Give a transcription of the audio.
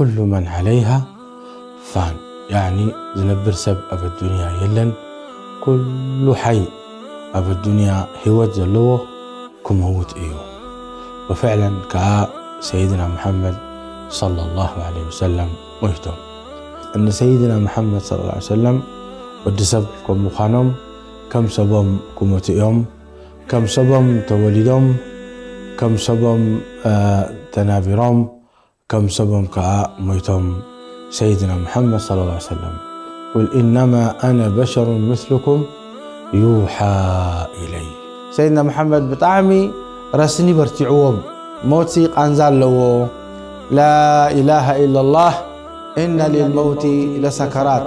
ኩሉ መን ዓለይሃ ፋን፣ ያዕኒ ዝነብር ሰብ ኣብ ኣዱንያ የለን፣ ኩሉ ሓይ ኣብ ኣዱንያ ህይወት ዘለዎ ክመውት እዩ። ወፍዕለን ከዓ ሰይድና ሙሐመድ ሰለላሁ ዐለይሂ ወሰለም ሞይቶም። እነ ሰይድና ሙሐመድ ሰለላሁ ዐለይሂ ወሰለም ወዲ ሰብ ከም ምዃኖም ከም ሰቦም ክሞቱ እዮም። ከም ሰቦም ተወሊዶም፣ ከም ሰቦም ተናቢሮም፣ ከም ሰቦም ከዓ ሞይቶም። ሰይድና ሙሐመድ ሰለላሁ ዐለይሂ ወሰለም ቁል ኢነማ ኣነ በሸሩን ምስልኩም ዩሓ ኢለይ። ሰይድና ሙሐመድ ብጣዕሚ ረስኒ በርቲዕዎም። ሞትሲ ቃንዛ ኣለዎ። ላኢላሃ ኢላላህ፣ እነ ሊልመውቲ ለሰከራት።